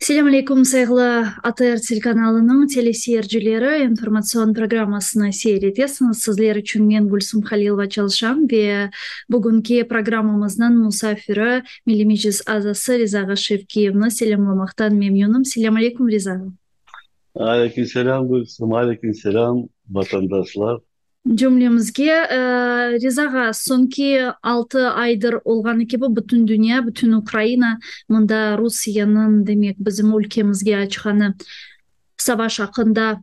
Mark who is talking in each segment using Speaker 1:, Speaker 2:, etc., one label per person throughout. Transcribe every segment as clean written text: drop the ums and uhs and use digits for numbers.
Speaker 1: Selâm aleyküm, sayğılı ATR telekanalınıñ teleseyircileri, informatsion programmasını seyir etesiñiz. Sizler içün men, Gülsum Halilova, çalışam ve bugünki programmamıznıñ musafiri, Milliy Meclis azası Riza ağa Şevkiyevni selâmlamaqtan memnünim. Selâm aleyküm, Riza ağa.
Speaker 2: Aleyküm selâm, Gülsum, aleyküm selâm, vatandaşlar.
Speaker 1: Cümlemizge, Riza ağa, soñki altı aydır olğanı kibi bütün dünya, bütün Ukraina mında Rusiyeniñ, demek, bizim ülkemizge açqanı savaş aqqında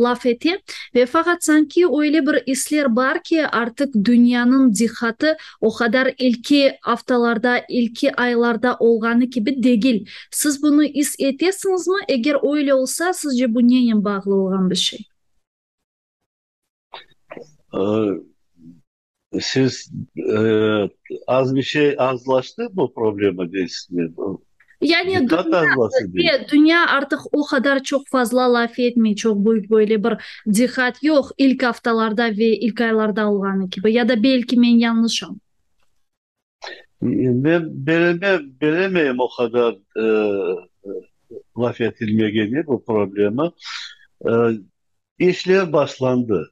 Speaker 1: laf ete. Ve faqat sanki öyle bir isler bar ki, artıq dünyanıñ diqqatı o qadar ilki aftalarda, ilki aylarda olğanı kibi degil. Siz bunı is etesiñizmi? Eger öyle olsa, sizce bu nenen bağlı olğan bir şey?
Speaker 2: Siz az bir şey azlaştı bu problema deysizmi?
Speaker 1: Yani dünya, dünya artıq o qadar çoq fazla laf etmey, çoq büyük böyle bir diqqat yoq ilk aftalarda ve ilk aylarda olğanı kibi. Ya da belki men yañlışam?
Speaker 2: Men bilemeyim o qadar laf etilmegeni bu problema. İşler başlandı.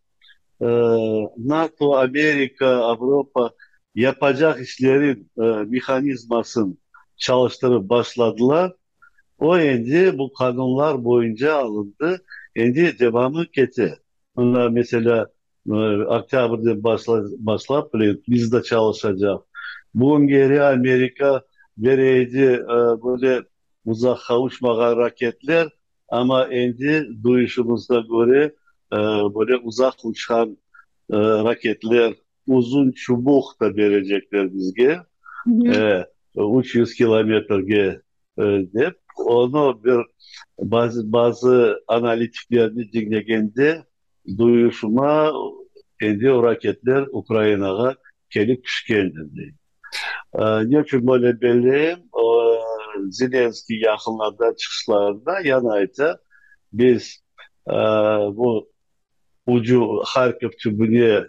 Speaker 2: NATO, Amerika, Avropa yapacaq işlerin mehanizmasın çalıştırıp başladılar. O endi bu qanunlar boyunca alındı, endi devamı kete. Mına, meselâ, Oktâbrden başlap lend-liz da çalışacaq. Bugüngeri Amerika bere edi böyle uzaqqa uçmağan raketler, amma endi duyuşımızğa köre böyle uzaq uçqan raketler, uzun çubuq da berecekler bizge, 300 kilometrge dep. Onı bir bazı analitiklerni diñlegende Duyuşıma, endi o raketler Ukrainağa kelip tüşkendir, dey. Ne içün böyle belleyim? Zelenskıy yaqınlarda çıqışlarında yana ayta, biz bu ucu Harkov tübüne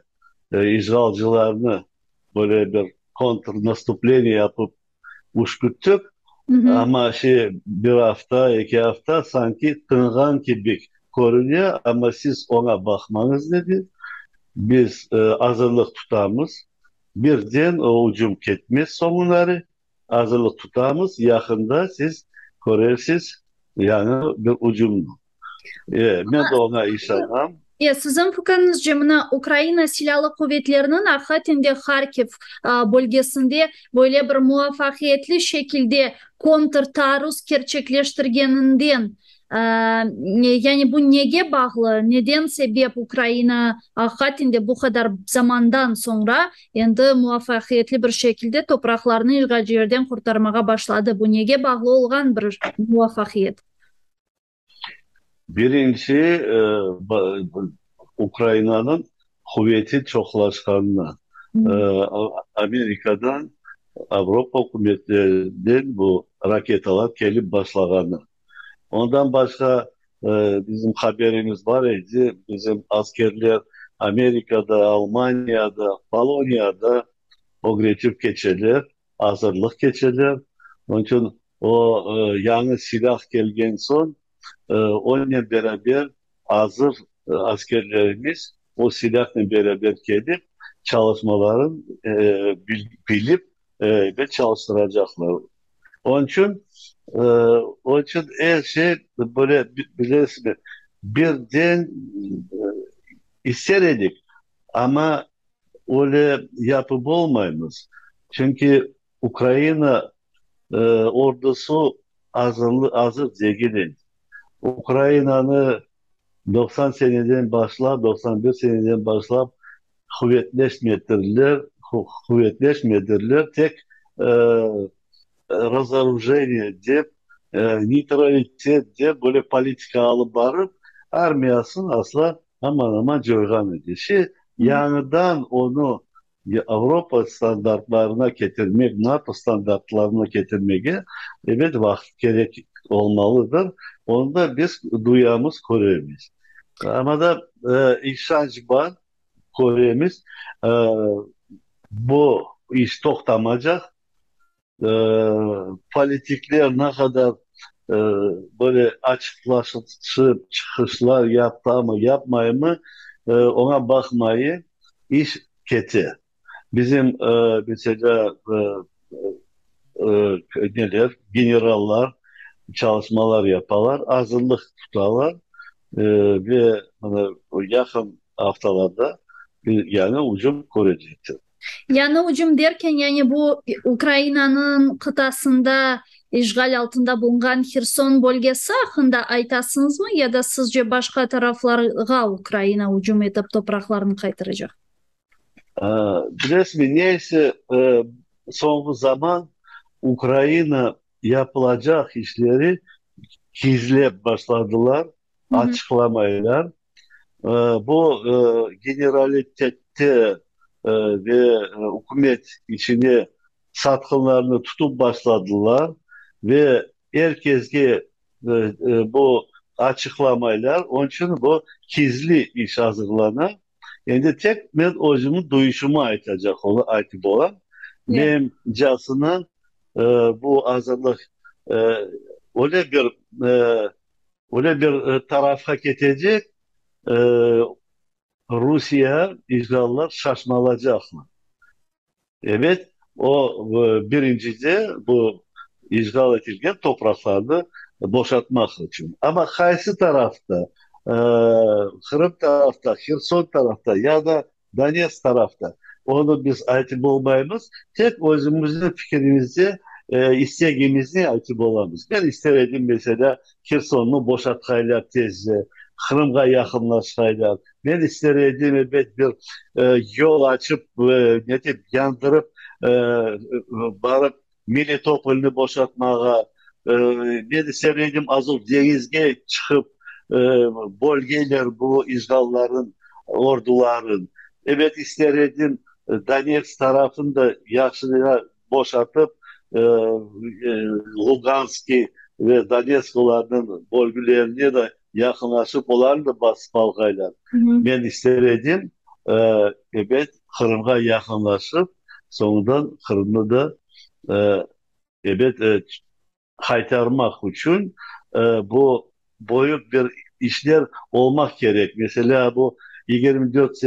Speaker 2: işğalcılarnı böyle bir kontrnastupleniye yapıp üşküttik, amma şey, bir afta, eki afta sanki tınğan kibi körüne, amma siz oña baqmañız, dedi, biz azırlıq tutamız, birden o ücüm ketmez soñunları, azırlıq tutamız, yaqında siz körersiz yañı bir ücümni. E, men de oña işanam.
Speaker 1: E, siziñ fikriñizce, mına Ukraina Silâlı Quvetleriniñ aqiqaten de Harkiv bölgesinde böyle bir muvafaqiyetli şekilde kontrtaarruz kerçekleştirgeninden, yani bu nege bağlı, neden sebep Ukraina aqiqaten de bu qadar zamandan soñra endi muvafaqiyetli bir şekilde topraqlarını işğalcilerden qurtarmağa başladı, bu nege bağlı olğan bir muvafaqiyet?
Speaker 2: Birinci, Ukrainanıñ quveti çoqlaşqanına, Amerikadan, Avropa ükümetlerinden bu raketalar kelip başlağanı. Ondan başqa, bizim haberimiz bar edi, bizim askerler Amerikada, Almaniyada, Poloniyada ögretüv keçeler, azırlıq keçeler. Onıñ içün O, yañı silâh kelgen soñ, onen beraber azır askerlerimiz o silâhnen beraber kelip, çalışmaların bilip ve çalıştıracaqlar. Onıñ içün, onıñ içün er şey böyle, bilesizmi, birden ister edik, amma öyle yapıp olmaymız, çünki Ukraina ordusı azır degil edi. Ukrainanı 90 seneden başlap, 91 seneden başlap quvetleşmedirler, quvetleşmedirler, tek razorujeniye dep, neytralitet dep böyle politika alıp barıp, armiyasını asla aman-aman coyğan edi. Şi, yañıdan onı Avropa standartlarına ketirmek, NATO standartlarına ketirmege, ebet, vaqıt kerek olmalıdır. Onı da biz duyamız, köremiz. Amma da işanç bar, köremiz, bu iş toqtamacaq. Politikler ne qadar. Böyle açıqlaşıp çıqışlar yapamı, yapmaymı, oña baqmayı, iş kete. Bizim, meselâ, neler, generallar çalışmalar yapalar, azırlıq tutalar ve yaqın aftalarda yañı ücüm körecektir.
Speaker 1: Yañı ücüm derken, yani bu Ukrainanıñ qıtasında işğal altında bulunğan Herson bölgesi aqqında aytasıñızmı ya da sizce başqa taraflarğa Ukraina ücüm etip topraqlarını qaytaracaq?
Speaker 2: Bilesizmi, neyse, soñki zaman Ukraina yapılacaq işleri gizlep başladılar, açıqlamaylar. Bu generalitette ve ükümet içine satqınlarnı tutıp başladılar ve er kesge bu açıqlamaylar, onıñ içün bu gizli iş azırlana. Endi tek men özümniñ duyuşımı aytacaq aytıp olam. Menimcasına, bu azırlıq öyle bir öyle bir tarafqa ketecek, Rusiye işğallar şaşmalacaqlar. Ebet, o, birincide bu işğal etilgen topraqlarnı boşatmaq içün. Amma qaysı tarafta, Qırım tarafta, Herson tarafta ya da Donetsk tarafta, onı biz aytıp olmaymız. Tek özümizniñ fikirimizde, istegimizni aytıp olamız. Men ister edim, meselâ, Hersonnı boşatqaylar tezce, Qırımğa yaqınlaşqaylar. Men ister edim, ebet, bir yol açıp, ne dep, yandırıp, barıp Melitopolnı boşatmağa. Men ister edim, Azov deñizge çıqıp, bölgeyler bu işğalların orduların. Ebet, ister edim, Donetsk tarafını da yahşıca boşatıp, Luganskiy ve Donetsk olarnıñ bölgelerine de yaqınlaşıp, olarnı da basıp alğaylar. Men ister edim, ebet, Qırımğa yaqınlaşıp, soñundan Qırımnı da, ebet, qaytarmaq içün bu büyük bir işler olmaq kerek. Meselâ, bu 24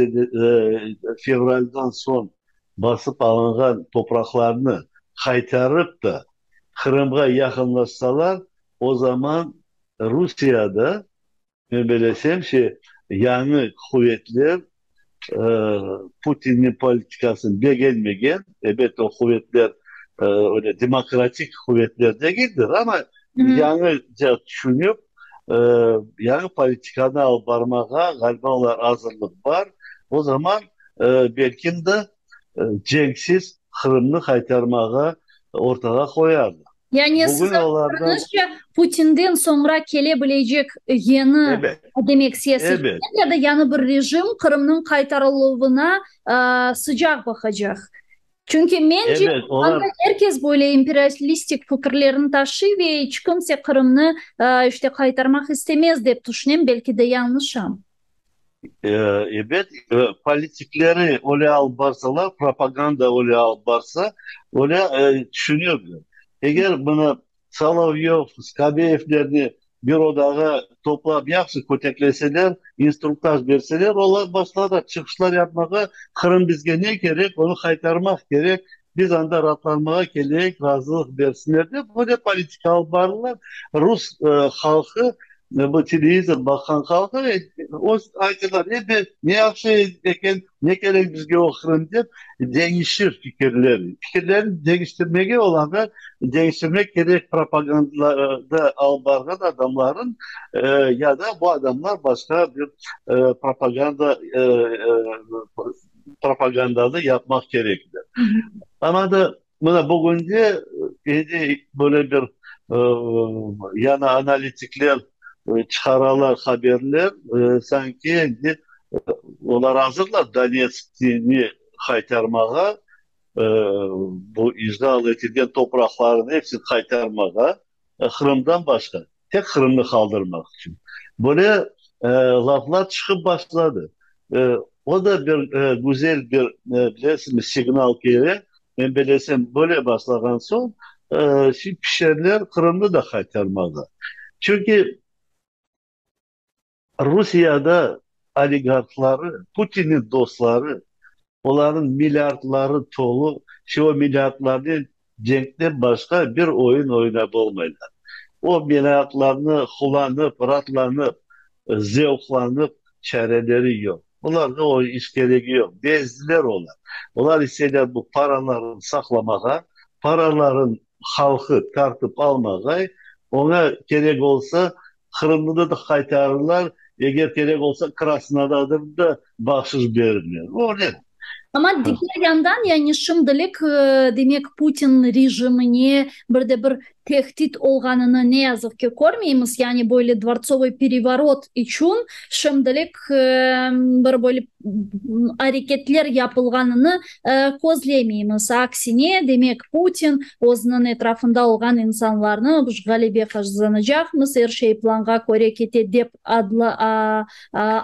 Speaker 2: fevraldan soñ basıp alınğan topraqlarnı qaytarıp da Qırımğa yaqınlaşsalar, o zaman Rusiyada, men belesem, şey, yañı quvetler Putinniñ politikasını begenmegen, ebet, o quvetler öyle demokratik quvetler degildir, amma yañıca tüşünip, yañı politikanı alıp barmağa, ğaliba, olar azırlıq bar, o zaman, belkim de, cenksiz Qırımnı qaytarmağa ortağa qoyarlar.
Speaker 1: Yani
Speaker 2: Bugün
Speaker 1: siziñ
Speaker 2: olardan
Speaker 1: fikriñizce, Putinden soñra kele bilecek yeñi,
Speaker 2: Ebet,
Speaker 1: demek, siyasetçiler
Speaker 2: ebet.
Speaker 1: ya da yañı bir rejim Qırımnıñ qaytarıluvına sıcaq baqacaq? Çünki mence,
Speaker 2: Ebet, olar
Speaker 1: anda er kes böyle imperialistik fikirlerini taşıy ve iç kimse Qırımnı, işte, qaytarmaq istemez, dep tüşünem, belki de yañlışam.
Speaker 2: Ebet, politikleri öyle alıp barsalar, propaganda öyle alıp barsa, öyle tüşünirler. Eger bunı Solovyov, Skabeyevlerni bir odağa toplap yahşı kötekleseler, instruktaj berseler, olar başlarlar çıqışlar yapmağa, Qırım bizge ne kerek, onı qaytarmaq kerek, biz anda raatlanmağa keleyik, razılıq bersinler dep, böyle politika alıp barırlar. Rus halqı Bu televizor baqqan halqı öz aytalar, ebet, ne yahşı eken, ne kerek bizge o Qırım dep, deñişir fikirleri. Fikirlerini deñiştirmege olarğa deñiştirmek kerek propaganda alıp barğan adamların ya da bu adamlar başqa bir propaganda propagandanı yapmaq kerekler. Amma da Mına bugünde endi böyle bir yañı analitikler çıqaralar haberler, sanki endi olar azırlar Donetskni qaytarmağa, bu işğal etilgen topraqlarnıñ hepsini qaytarmağa, Qırımdan başqa, tek Qırımnı qaldırmaq içün. Böyle laflar çıqıp başladı. O da bir güzel bir, bilesiñmi, signal kele. Men belesem, böyle başlağan soñ. Şimdi pişerler Qırımnı da qaytarmağa. Çünki Rusiyada oligarhları, Putinniñ dostları, olarnıñ milliardları tolu, şimdi o milliardlarnen cenkten başqa bir oyun oynap olmaylar. O milliardlarnı qullanıp, raatlanıp, zevqlanıp çareleri yoq. Olarğa o iş keregi yoq. Bezdiler olar. Olar isteyler bu paralarını saqlamağa, paraların halqı tartıp almağay, oña kerek olsa Qırımnı da qaytarırlar, eger kerek olsa Krasnodarnı da bahşış berirler. Öyle.
Speaker 1: Amma diger yandan, yani şimdilik, demek, Putin rejimine bir de bir tehdit olğanını ne yazıq ki körmeymiz, yani böyle dvortsovıy perevorot içün şimdilik bir böyle areketler yapılğanını közlemeymiz. Aksine, demek, Putin özüniñ etrafında olğan insanlarnı biz ğalebe qazanacaqmız, er şey planğa köre kete dep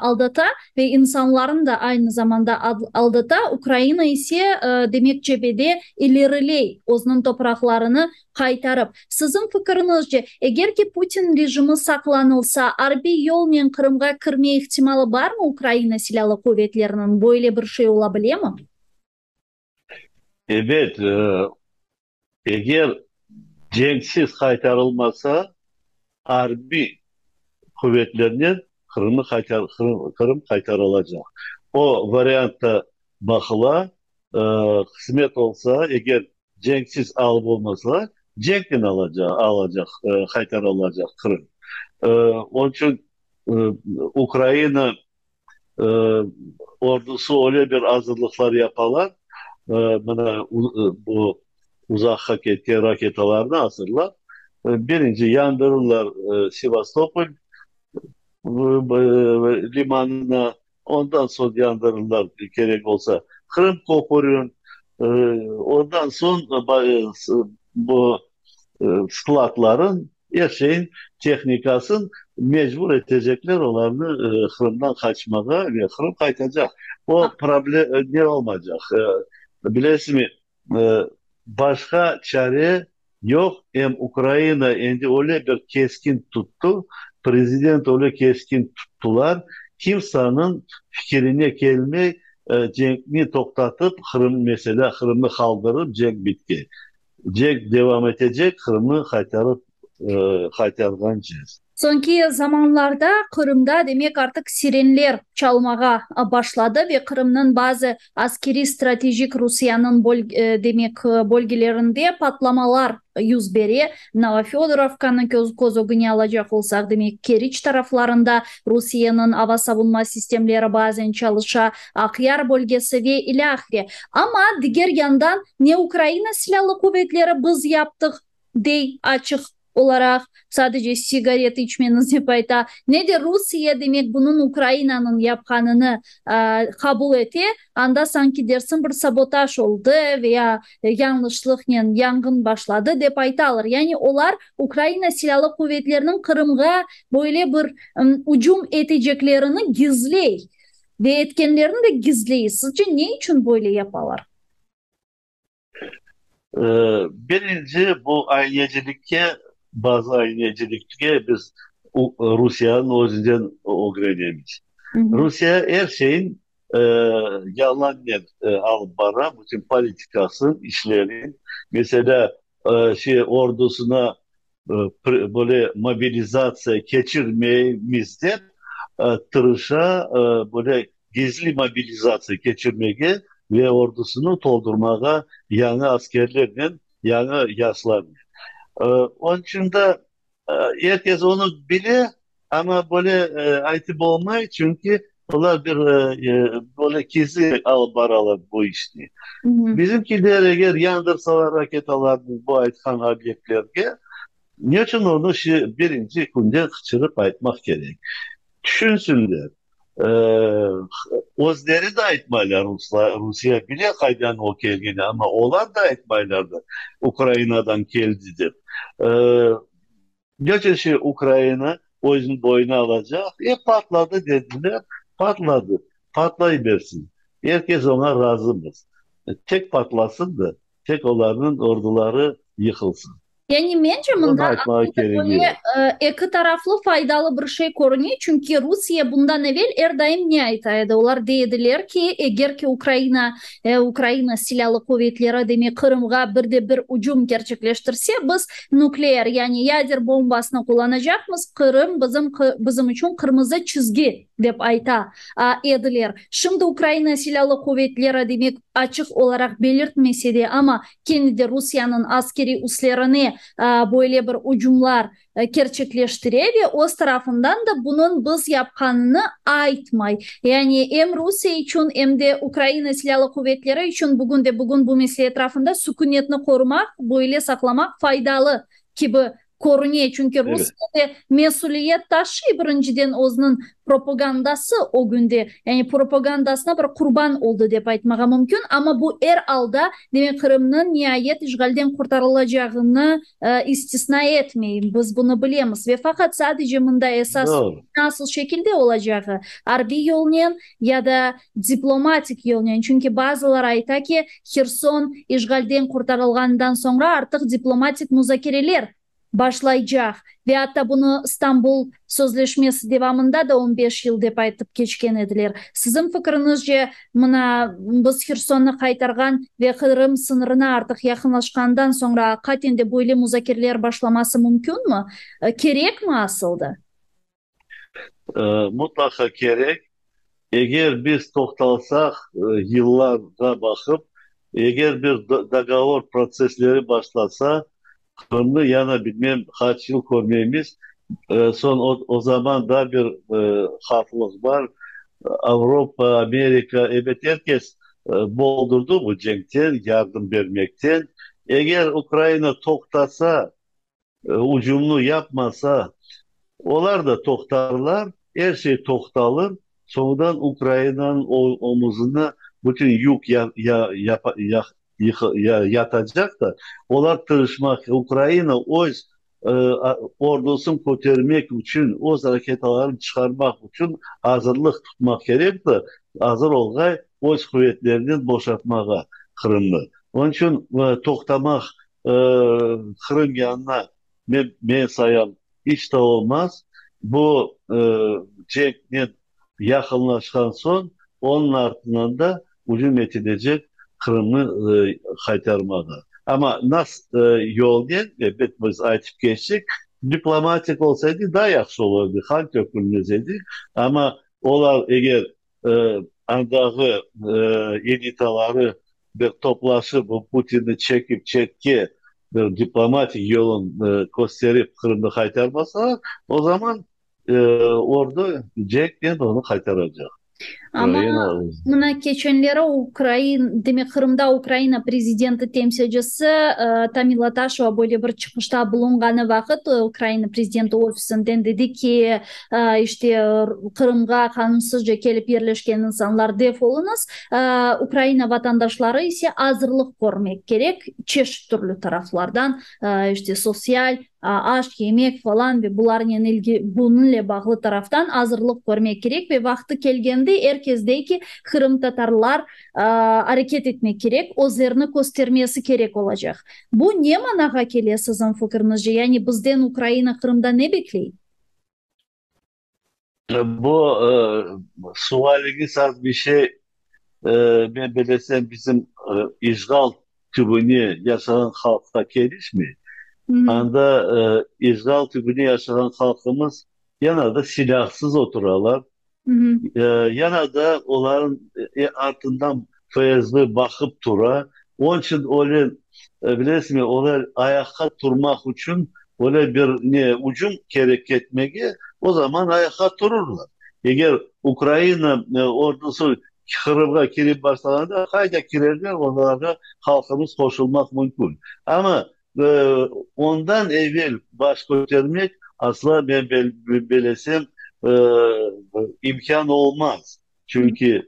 Speaker 1: aldata ve insanlarnı da aynı zamanda aldata, Ukraina ise, demek, cebede ileriley, özüniñ topraqlarını qaytarıp. Siziñ fikiriñizce, eger ki Putin rejimi saqlanılsa, arbiy yolnen Qırımğa kirme ihtimalı barmı Ukraina Silâlı Quvetleriniñ? Böyle bir şey ola bilemi?
Speaker 2: Ebet, eger cenksiz qaytarılmasa, arbiy quvetlernen Qırımnı Qırım qaytarılacaq. O variant da baqıla, qısmet olsa, eger Cenksiz alıp olmasa, cenknen alacaq, alacaq, qaytarılacaq Qırım. Onıñ içün Ukraina ordusı öyle bir azırlıqlar yapalar, mına bu uzaqqa ketken raketalarnı azırlap, birinci yandırırlar Sevastopol limanına, Ondan soñ yandırırlar, kerek olsa, Qırım köpürin, ondan soñ bu skladların, er şeyin tehnikasın mecbur etecekler olarnı Qırımdan qaçmağa ve Qırım qaytacaq. O problem ne olmaycaq, bilesizmi, başqa çare yoq, em Ukraina endi öyle bir keskin tuttı, prezident öyle keskin tuttılar, kimseniñ fikirine kelmey, cenkni toqtatıp, Qırım, meselâ, Qırımnı qaldırıp, cenk bitken. Cenk devam etecek, Qırımnı qaytarıp, qaytarğancez.
Speaker 1: Soñki zamanlarda Qırımda, demek, artıq sirenler çalmağa başladı ve Qırımnıñ bazı askeriy-stratejik Rusiyeniñ demek, bölgelerinde patlamalar yüz bere. Novofödorovkanı köz ögüne alacaq olsaq, demek, Keriç taraflarında Rusiyeniñ ava savunma sistemleri bazen çalışa, Aqyar bölgesi ve ilâhre. Amma, diger yandan, ne Ukraina Silâlı quvetleri biz yaptıq, dey açıq olaraq, sadece sigaret içmeñiz dep ayta, ne de Rusiye, demek, bunıñ Ukrainanıñ yapqanını qabul ete, anda sanki dersiñ bir sabotaj oldı veya yañlışlıqnen yanğın başladı, dep aytalar. Yani olar Ukraina Silâlı quvetleriniñ Qırımğa böyle bir ücüm eteceklerini gizley ve etkenlerini de gizley. Sizce ne içün böyle yapalar?
Speaker 2: Birinci, bu aynecilikke, bazı aynecilikke biz Rusiyeniñ özünden ögrenemiz. Rusiye er şeyin yalannen alıp bara, bütün politikasın, işlerin. Meselâ, şey, ordusına böyle mobilizatsiya keçirmeymiz dep tırışa, böyle gizli mobilizatsiya keçirmege ve ordusını toldurmağa yañı askerlernen, yañı yaşlarnen. Onıñ içün de er kes onı bile, amma böyle aytıp olmay, çünki olar bir böyle gizli alıp baralar bu işni. Bizimkiler eger yandırsalar raketalarnı bu aytqan obyektlerge, ne içün onı birinci künden qıçırıp aytmaq kerek? Tüşünsinler. Özleri de aytmaylar, ruslar, Rusiye bile qaydan o kelgeni, amma olar da aytmaylar da, Ukrainadan keldi dep. Ne içün şey Ukraina özüniñ boyuna alacaq? E, patladı dediler, patladı, patlay bersin. Er kes oña razımız. Tek patlasın da, tek olarnıñ orduları. yıqılsın.
Speaker 1: Yani mence
Speaker 2: Bunı
Speaker 1: mında
Speaker 2: aytmağa
Speaker 1: aslında
Speaker 2: keregi
Speaker 1: böyle
Speaker 2: yoq.
Speaker 1: eki taraflı faydalı bir şey körüne, çünki Rusiye bundan evel er daim ne ayta edi? Olar dey ediler ki, eger ki Ukraina, Ukraina Silâlı Quvetleri, demek, Qırımğa bir de bir ücüm kerçekleştirse, biz nükleer, yani yader bombasını qullanacaqmız, Qırım bizim bizim içün qırmızı çizgi, dep ayta ediler. Şimdi Ukraina Silâlı Quvetleri, demek, açıq olaraq belirtmese de, amma kene de Rusiyeniñ askeriy üslerine böyle bir ücümlar kerçekleştire ve öz tarafından da bunıñ biz yapqanını aytmay. Yani em Rusiye içün, em de Ukraina Silâlı Quvetleri içün bugün de bugün bu mesele etrafında sükünetni qorumaq, böyle saqlamaq faydalı kibi körüne, çünki Rusiye de mesüliyet taşıy, birinciden özüniñ propagandası ögünde, yani propagandasına bir qurban oldı dep aytmağa mümkün, amma bu er alda, demek, Qırımnıñ niayet işğalden qurtarılacağını istisna etmey, biz bunı bilemiz ve faqat sadece mında esas nasıl şekilde olacağı, arbiy yolnen ya da diplomatik yolnen, çünki bazılar ayta ki, Herson işğalden qurtarılğanından soñra artıq diplomatik muzakereler başlaycaq ve atta bunı İstanbul sözleşmesi devamında da on beş yıl dep aytıp keçken ediler. Siziñ fikriñizce, mına, biz Hersonnı qaytarğan ve Qırım sıñırına artıq yaqınlaşqandan soñra aqiqaten de böyle muzakereler başlaması mümkünmi? Kerekmi asıl da?
Speaker 2: Mutlaqa kerek. Eger biz toqtalsaq, yıllarğa baqıp, eger bir dogovor protsessleri başlasa, Qırımnı yana bilmem qaç yıl körmeymiz. Soñ o zaman daa bir havflıq bar, Avropa, Amerika, ebet, er kes boldurdı bu cenkten, yardım bermekten. Eger Ukraina toqtasa, Ücümni yapmasa, olar da toqtarlar, er şey toqtalır, soñudan Ukrainanıñ omuzına bütün yük yatacaq da, olar tırışmaq, Ukraina öz ordusını kötermek içün, öz raketalarını çıqarmaq içün azırlıq tutmaq kerek de, azır olğay öz quvetlerinen boşatmağa Qırımnı. Onıñ içün toqtamaq Qırım yanına, men, men sayam, iç te olmaz. Bu cenknen yaqınlaşqan soñ, onıñ artından da ücüm etilecek Qırımnı qaytarmağa. Amma nas yolnen, ebet, biz aytıp keçtik, diplomatik olsa edi, daa yahşı olur edi, qan tökülmez edi. Amma olar eger Andağı elitaları bir toplaşıp, bu Putinni çekip çetke, bir diplomatik yolun kösterip Qırımnı qaytarmasalar, o zaman ordu cenknen onı qaytaracaq.
Speaker 1: Amma mına keçenleri Ukrain, demek Qırımda Ukraina prezidenti temsilcisi Tamila Taşeva böyle bir çıqışta bulunğanı vaqıt Ukraina prezidenti ofisinden dedi ki, işte, Qırımğa qanunsızca kelip yerleşken insanlar def oluñız, Ukraina vatandaşları ise azırlıq körmek kerek, çeşit türlü taraflardan, işte, sosyal, aş, yemek falan ve bularnen ilgi, bunıñle bağlı taraftan azırlıq körmek kerek ve vaqtı kelgende er kes dey ki, qırımtatarlar areket etmek kerek, özlerini köstermesi kerek olacaq. Bu ne manağa kele siziñ fikriñizce, yani bizden Ukraina Qırımda ne bekley?
Speaker 2: Bu sualiñiz az bir şey, men bilesem, bizim işğal tübüne yaşağan halqqa kelişmey. Anda işğal tübüne yaşağan halqımız yana da silâhsız oturalar, yana da olarnıñ artından FSB baqıp tura. Onıñ içün öyle, bilesiñmi, olar ayaqqa turmaq içün öyle bir ne ücüm kerek etmege, o zaman ayaqqa tururlar. Eger Ukraina ordusı Qırımğa kirip başlağanda, qayda kirerler, olarğa halqımız qoşulmaq mümkün. Amma ondan evel baş kötermek asla, men belesem, imkân olmaz. Çünki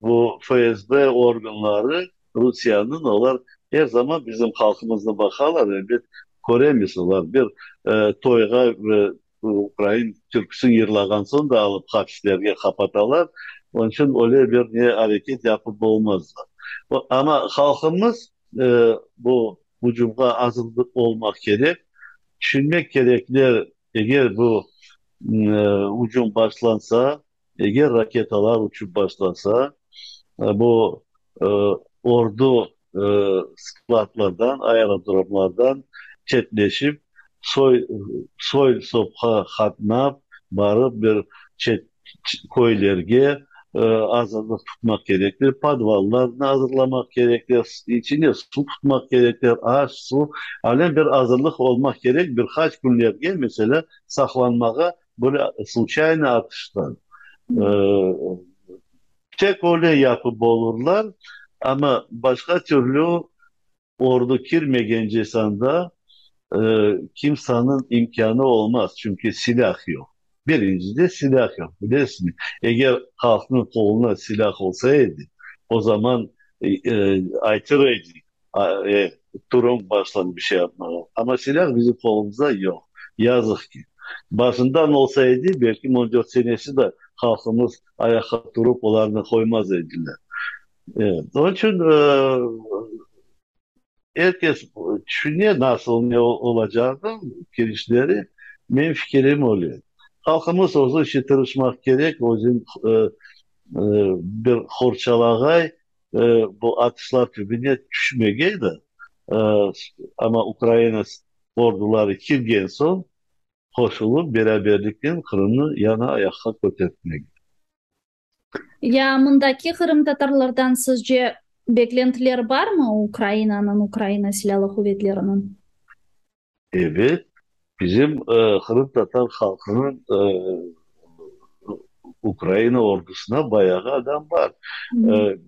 Speaker 2: bu FSB organları Rusiyeniñ, olar er zaman bizim halqımıznı baqalar, elbet, köremiz, olar bir toyğa ukrain türküsini yırlağan soñ da alıp hapislerge qapatalar. Onıñ içün öyle bir ne areket yapıp olmazlar. Amma halqımız. bu ucumğa azırlıq olmaq kerek. Tüşünmek kerekler, eger bu ucum başlansa, eger raketalar uçıp başlasa, bu ordu skladlardan, aerodromlardan çetleşip, soy, soy-sopqa qatnap, barıp bir çet köylerge azırlıq tutmaq kerekler, podvallarnı azırlamaq kerekler, içine suv tutmaq kerekler, aş, suv, alem bir azırlıq olmaq kerek, bir qaç künlerge, meselâ, saqlanmağa böyle sluçayno atıştan. Tek öyle yapıp olurlar, amma başqa türlü Ordu kirmegence sanda kimsanıñ imkânı olmaz, çünki silâh yoq. Birincide silâh yoq, bilesizmi? Eger halqnıñ qoluna silâh olsa edi, o zaman aytır edik, turıñ, başlañ bir şey yapmağa. Amma silâh bizim qolumızda yoq, yazıq ki. Başından olsa edi, belki on dört senesi de halqımız ayaqqa turıp olarnı qoymaz ediler. Onıñ içün er kes tüşüne nasıl ne olacağını, kirişleri. Menim fikirim öyle. Halqımız özü içün tırışmaq kerek, özün bir qorçalağay, bu atışlar tübüne tüşmegey de. Amma Ukraina orduları kirgen soñ qoşulıp, beraberliknen Qırımnı yañı ayaqqa kötertmege.
Speaker 1: Ya mındaki qırımtatarlardan sizce beklentiler barmı Ukrainanıñ, Ukraina Silâlı Quvetleriniñ?
Speaker 2: Ebet, bizim qırımtatar halqınıñ Ukraina ordusına bayağı adam bar.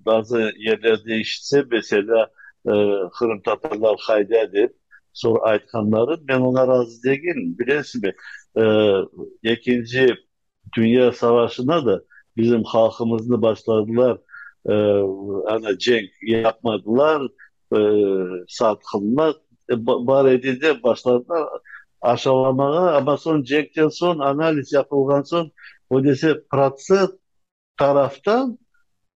Speaker 2: Bazı yerlerde işitsem, meselâ, qırımtatarlar qayda dep sor aytqanları, men oña razı degilim. Bilesizmi, ekinci Dünya savaşına da bizim halqımıznı başladılar, ana cenk yapmadılar, satqınlar bar edi dep başladılar aşalamağa, amma soñ cenkten soñ analiz yapılğan soñ, o dese protsent taraftan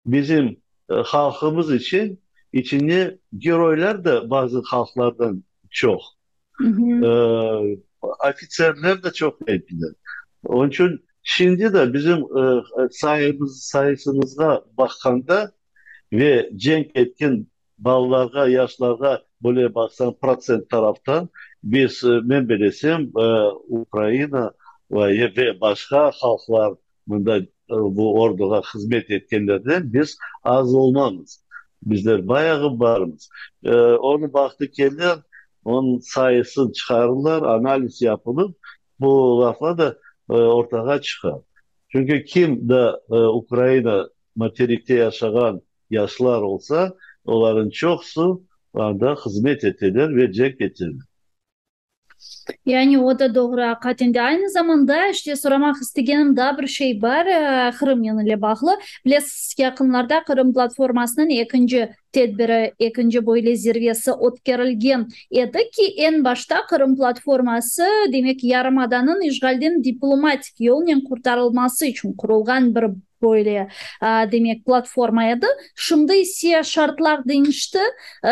Speaker 2: bizim halqımız içün içinde geroylar da bazı halqlardan çoq. Ofitserler de çoq ediler. Onıñ içün şimdi de bizim sayımız, sayısımızğa baqqanda ve cenk etken balalarğa, yaşlarğa böyle baqsañ protsent taraftan biz, men bilesem, Ukraina ve başqa halqlar mında bu orduğa hızmet etkenlerden biz az olmamız. Bizler bayağı barmız. Onı baqtı kelir, onıñ sayısını çıqarırlar, analiz yapılıp, bu laflar da ortağa çıqar. Çünki kim de Ukraina materikte yaşağan yaşlar olsa, olarnıñ çoqusı anda hızmet eteler ve cenk eteler.
Speaker 1: Yani o da doğru, aqaten de. Aynı zamanda, işte, soramaq istegenim daa bir şey bar, Qırımnen ile bağlı. Bilesiz, yaqınlarda Qırım platformasınıñ ekinci tedbiri, ekinci böyle zirvesi ötkerilgen edi ki, eñ başta Qırım platforması, demek, yarımadanıñ işğalden diplomatik yolnen qurtarılması içün qurulğan bir Böyle, demek, platforma edi. Şimdi ise şartlar deñişti,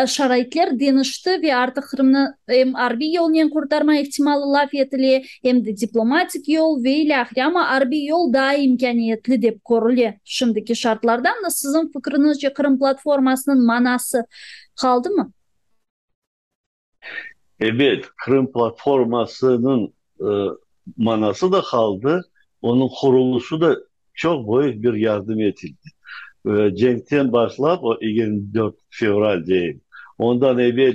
Speaker 1: şaraitler deñişti ve artıq Qırımnı em arbiy yolnen qurtarma ihtimalı laf etile, em de diplomatik yol ve ilâhre. Amma arbiy yol daa imkâniyetli dep körüle şimdiki şartlarda. Siziñ fikriñizce Qırım platformasınıñ manası qaldımı?
Speaker 2: Ebet, Qırım platformasınıñ manası da qaldı, onıñ qurulışı da çoq büyük bir yardım etildi. Cenkten başlap, o 24 fevral deyim, ondan evel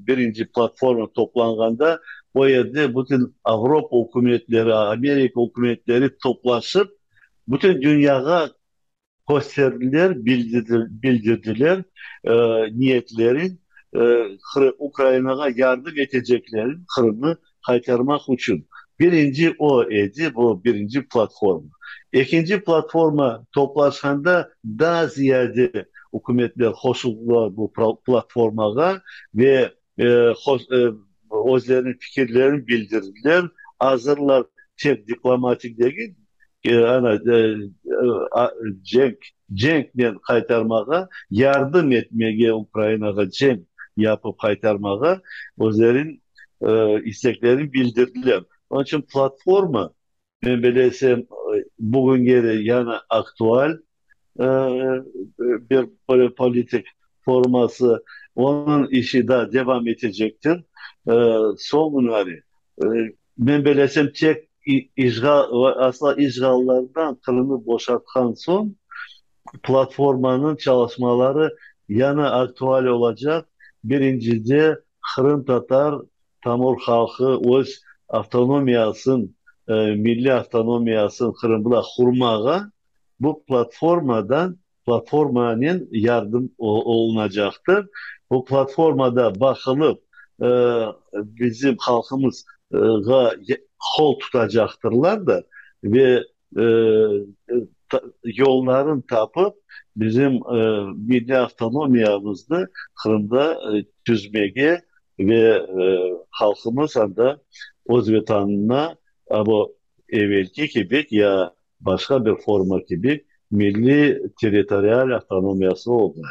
Speaker 2: birinci platforma toplanğanda, o yerde bütün Avropa ükümetleri, Amerika ükümetleri toplaşıp, bütün dünyağa kösterdiler, bildirdiler niyetlerin, Ukrainağa yardım eteceklerin Qırımnı qaytarmaq içün. Birinci o edi, bu birinci platforma. Ekinci platforma toplaşqanda daa ziyade ükümetler qoşuldılar bu platformağa ve özleriniñ fikirlerini bildirdiler, azırlar tek diplomatik degil, ana, cenk, cenknen qaytarmağa, yardım etmege Ukrainağa cenk. yapıp qaytarmağa özleriniñ isteklerini bildirdiler. Onıñ içün platforma, men bilesem, bugünge de yañı aktual bir politik forması, onıñ işi daa devam etecektir. Soñunari, men bilesem, tek işğal, asla işğallardan Qırımnı boşatqan soñ platformanıñ çalışmaları yañı aktual olacaq, birincide, qırımtatar tamır halqı öz avtonomiyasın, milliy avtonomiyasın Qırımda qurmağa bu platformadan, platformanen yardım olunacaqtır. Bu platformada baqılıp, bizim halqımızğa qol tutacaqtırlar da ve yollarını tapıp, bizim milliy avtonomiyamıznı Qırımda tüzmege ve halqımız anda öz Vetanına bu evelki kibi ya başqa bir forma kibi milliy territorial avtonomiyası oldı.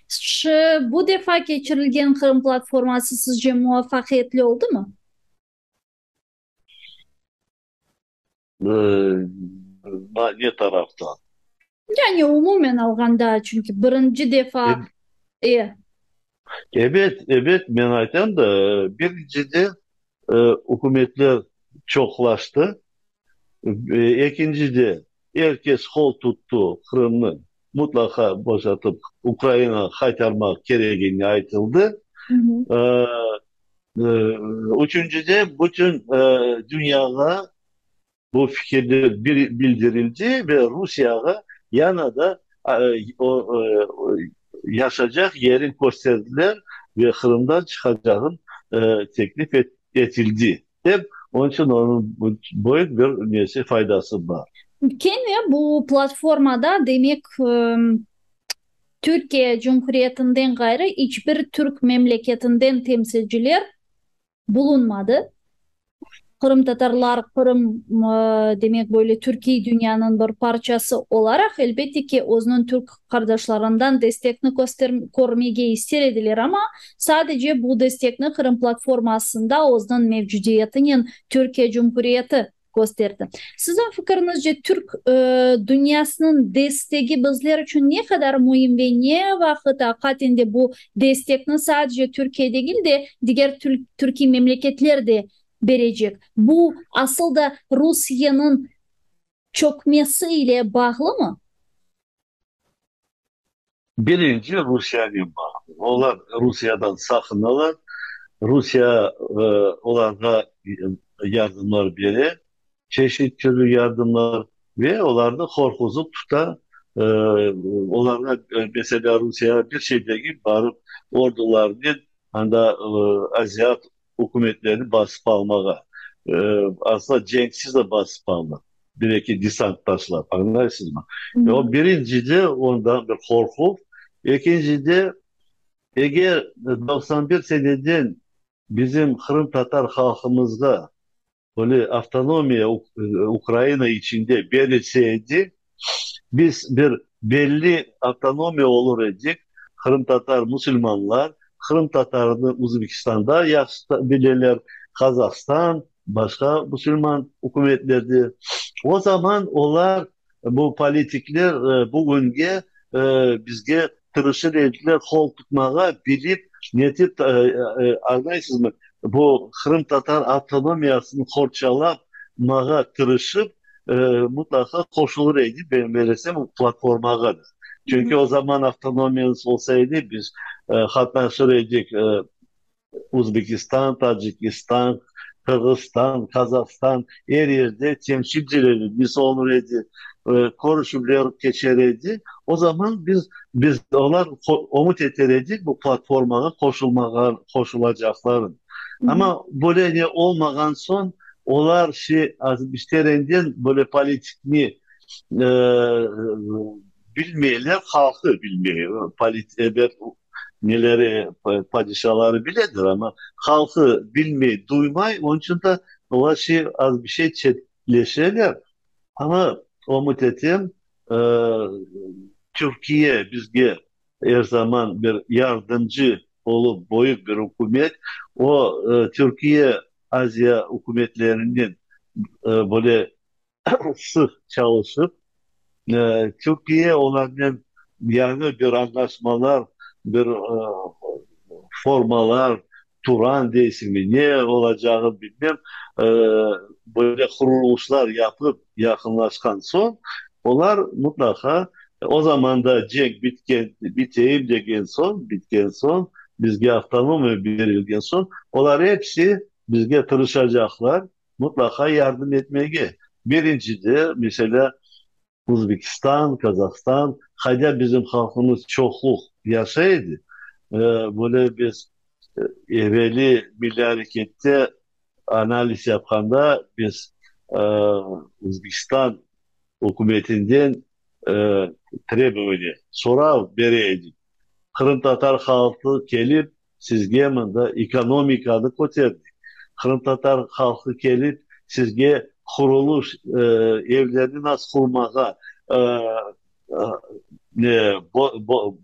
Speaker 1: Şu bu defa keçirilgen Qırım platforması sizce muvafaqiyetli oldımı?
Speaker 2: Ne taraftan?
Speaker 1: Yani umumen alğanda, çünki birinci defa, e.
Speaker 2: Ebet, ebet, men aytam da, birincide, ükümetler çoqlaştı, ekincide, er kes qol tuttı Qırımnı mutlaqa boşatıp Ukrainağa qaytarmaq keregini aytıldı. Üçüncide, bütün dünyağa bu fikirler bildirildi ve Rusiyağa yana da yaşacaq yerin kösterdiler ve Qırımdan çıqacağın teklif etildi dep, onıñ içün onıñ büyük bir nesi, faydası bar.
Speaker 1: Kene bu platformada, demek, Türkiye Cumhuriyetinden ğayrı iç bir türk memleketinden temsilciler bulunmadı. Qırımtatarlar Qırım, demek, böyle türkiy dünyanıñ bir parçası olaraq, elbette ki, özüniñ türk qardaşlarından destekni körmege ister ediler, amma sadece bu destekni Qırım platformasında özüniñ mevcudiyetinen Türkiye Cumhuriyeti kösterdi. Siziñ fikiriñizce, türk dünyasınıñ destegi bizler içün ne qadar müim ve ne vaqıt aqaten de bu destekni sadece Türkiye degil de, diger türkiy memleketler de berecek? Bu asıl da Rusiyeniñ çökmesi ile bağlımı?
Speaker 2: Birinci Rusiyanen bağlı. Olar Rusiyadan saqınalar, Rusiya olarğa yardımlar bere, çeşit türlü yardımlar ve olarnı qorquzıp tuta. Olarğa, meselâ, Rusiyağa bir şey degil, barıp ordularnen anda aziat ükümetlerini basıp almağa, asla cenksiz de basıp almaq, bir-eki desant taşlap, añlaysızmı? O birincide ondan bir qorquv, ekincide, eger 91 seneden bizim qırımtatar halqımızğa böyle avtonomiya Ukraina içinde berilse edi, biz bir belli avtonomiya olur edik, qırımtatar musulmanlar, qırımtatarnı Uzbekistanda yahşı bileler, Qazahstan, başqa musulman ükümetlerde. O zaman olar, bu politikler bugünge bizge tırışır ediler qol tutmağa, bilip, netip, añlaysızmı, bu qırımtatar avtonomiyasını qorçalamağa tırışıp, mutlaqa qoşulır edi, men belesem, platformağa da. Çünki o zaman avtonomiyamız olsa edi, biz qatnaşır edik Uzbekistan, Tacikistan, Qırğızstan, Qazahstan, er yerde temsilcilerimiz olur edi, körüşüvler keçer edi. O zaman biz, biz olar ümüt eter edik bu platformağa qoşulmağa, qoşulacaqlarını. Amma böyle ne olmağan soñ, olar şey, terenden böyle politikni bilmeyler, halqı bilmey, ebet, neleri, padişaları biledir, amma halqı bilmey, duymay, onıñ içün de olar şey, az bir şey çetleşeler. Amma ümüt etem, Türkiye bizge er zaman bir yardımcı. olıp büyük bir ükümet, o Türkiye, Aziya ükümetlerinen böyle sıq çalışıp, Türkiye olarnen yañı bir añlaşmalar, bir formalar, Turan deysiñmi, ne olacağı bilmem, böyle qurulışlar yapıp yaqınlaşqan soñ, olar mıtlaqa o zaman da cenk bitken, biteyim degen soñ, bitken soñ, bizge avtonomiya berilgen soñ, olar episi bizge tırışacaqlar mıtlaqa yardım etmege. Birincide, meselâ, Özbekistan, Kazahstan, qayda bizim halqımız çoqluq yaşay edi, böyle biz eveli milliy arekette analiz yapqanda biz Özbekistan ükümetinden trebovaniye, sorav bere edik, qırımtatar halqı kelip sizge mında ekonomikanı köterdi, qırımtatar halqı kelip sizge quruluş, evlerni nasıl qurmağa,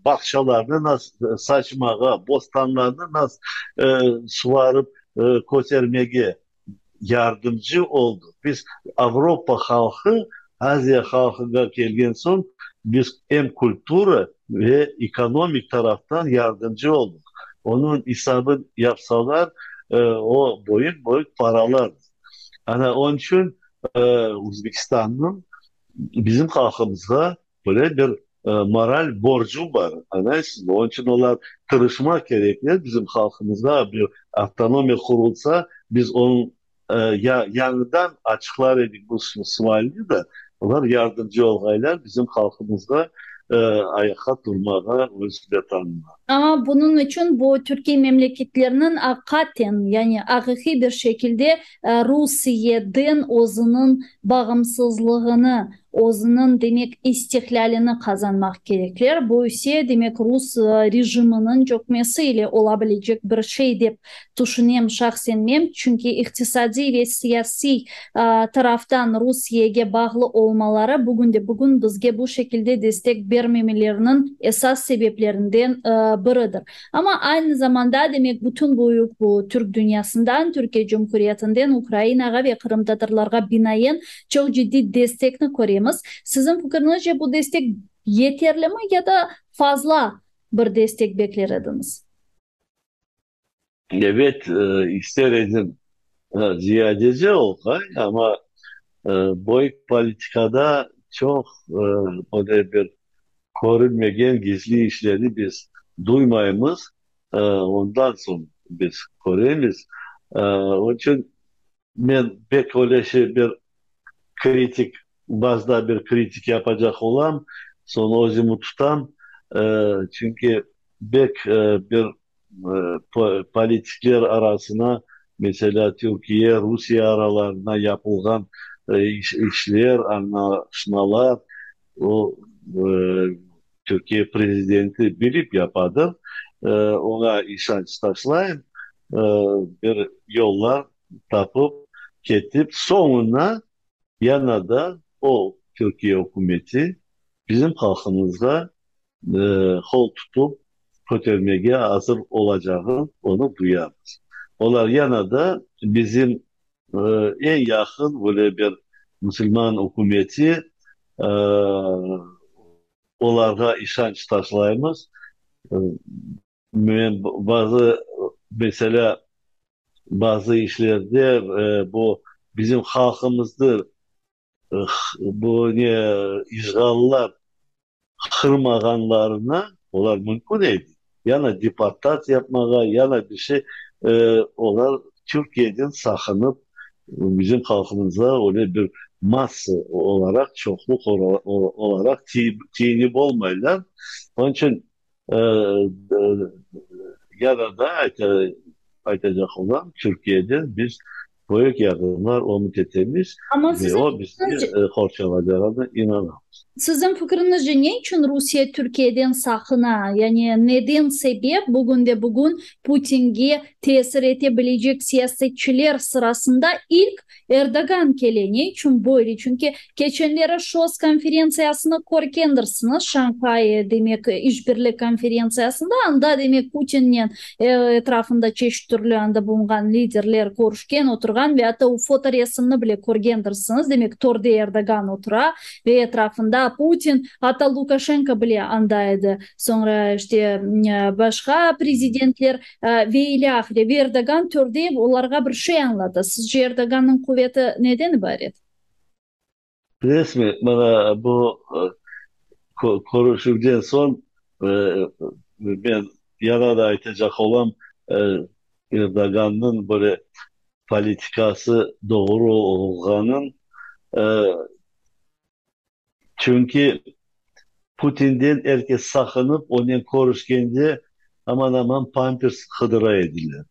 Speaker 2: bağçalarnı nasıl saçmağa, bostanlarnı nasıl suvarıp kötermege yardımcı oldı. Biz Avropa halqı Aziya halqına kelgen soñ, biz em kultura ve ekonomik taraftan yardımcı oldıq. Onıñ esabın yapsalar, o büyük-büyük paralardır. Ana, onıñ içün Özbekistannıñ bizim halqımızğa böyle bir moral borcu bar, añlaysızmı? Onıñ içün olar tırışmaq kerekler, bizim halqımızğa bir avtonomiya qurulsa, biz onıñ yañıdan açıqlar edik bu sualni da, olar yardımcı olğaylar bizim halqımızğa ayaqqa turmağa, öz Vetanına.
Speaker 1: Amma bunıñ içün bu türkiy memleketlerniñ aqiqaten, yani aqiqiy bir şekilde Rusiyeden özüniñ bağımsızlığını, özüniñ, demek, istiqlâlini qazanmaq kerekler. Bu ise, demek, rus rejiminiñ çökmesi ile ola bilecek bir şey dep tüşünem şahsen men, çünki iqtisadiy ve siyasiy taraftan Rusiyege bağlı olmaları bugünde-bugün bizge bu şekilde destek bermemeleriniñ esas sebeplerinden biridir. Amma aynı zamanda, demek, bütün büyük bu türk dünyasından, Türkiye Cumhuriyetinden Ukrainağa ve qırımtatarlarğa binaen çoq ciddiy destekni köremiz. Siziñ fikriñizce bu destek yeterlimi ya da fazla bir destek bekler ediñiz?
Speaker 2: Ebet, ister edim ziyadece olqay, amma böyük politikada çoq böyle bir körünmegen gizli işlerni biz duymaymız, ondan soñ biz köremiz. Onıñ içün men pek öyle şey bir kritik, bazıda bir kritik yapacaq olam, soñ özümi tutam, çünki bek bir politikler arasına, meselâ, Türkiye, Rusiye aralarına yapılğan işler, añlaşmalar, o, Türkiye prezidenti bilip yapadır, oña işanç taşlayım, bir yollar tapıp ketip, soñuna yana da o Türkiye ükümeti bizim halqımızğa qol tutup kötermege azır olacağı, onı duyamız. Olar yana da bizim eñ yaqın böyle bir musulman ükümeti, olarğa işanç taşlaymız. Men bazı, meselâ, bazı işlerde bu bizim halqımıznı Bu ne işğallar qırmağanlarına olar mümkün edi, yana deportatsiya yapmağa, yana bir şey, olar Türkiyeden saqınıp, bizim halqımızğa öyle bir massa olaraq, çoqluq olaraq tiyinip olmaylar. Onıñ içün yana da aytacaq olam, Türkiyeden biz böyük yardımlar ümüt etemiz ve o bizni qorçalaycağına inanamız.
Speaker 1: Siziñ fikriñizce, ne içün Rusiye Türkiyeden saqına? Yani neden sebep bugünde-bugün Putinge tesir ete bilecek siyasetçiler sırasında ilk Erdoğan kele? Ne içün böyle? Çünki keçenleri ŞOS konferentsiyasını körgendirsiñiz, Şanhay, demek, işbirlik konferentsiyasında, anda, demek, Putinnen etrafında çeşit türlü anda bulunğan liderler körüşken, oturğan ve atta o fotoresimni bile körgendirsiñiz, demek, törde Erdoğan otura ve etrafında Putin, atta Lukaşenko bile anda edi, soñra, işte, başqa prezidentler ve ilâhre. Ve Erdoğan törde olarğa bir şey añlata. Sizce, Erdoğannıñ quveti neden ibaret?
Speaker 2: Bilesizmi, mana bu körüşüvden soñ men yana da aytacaq olam, Erdoğannıñ böyle politikası doğru olğanın, çünki Putinden er kes saqınıp, onen körüşkende aman-aman pampers qıdıra ediler.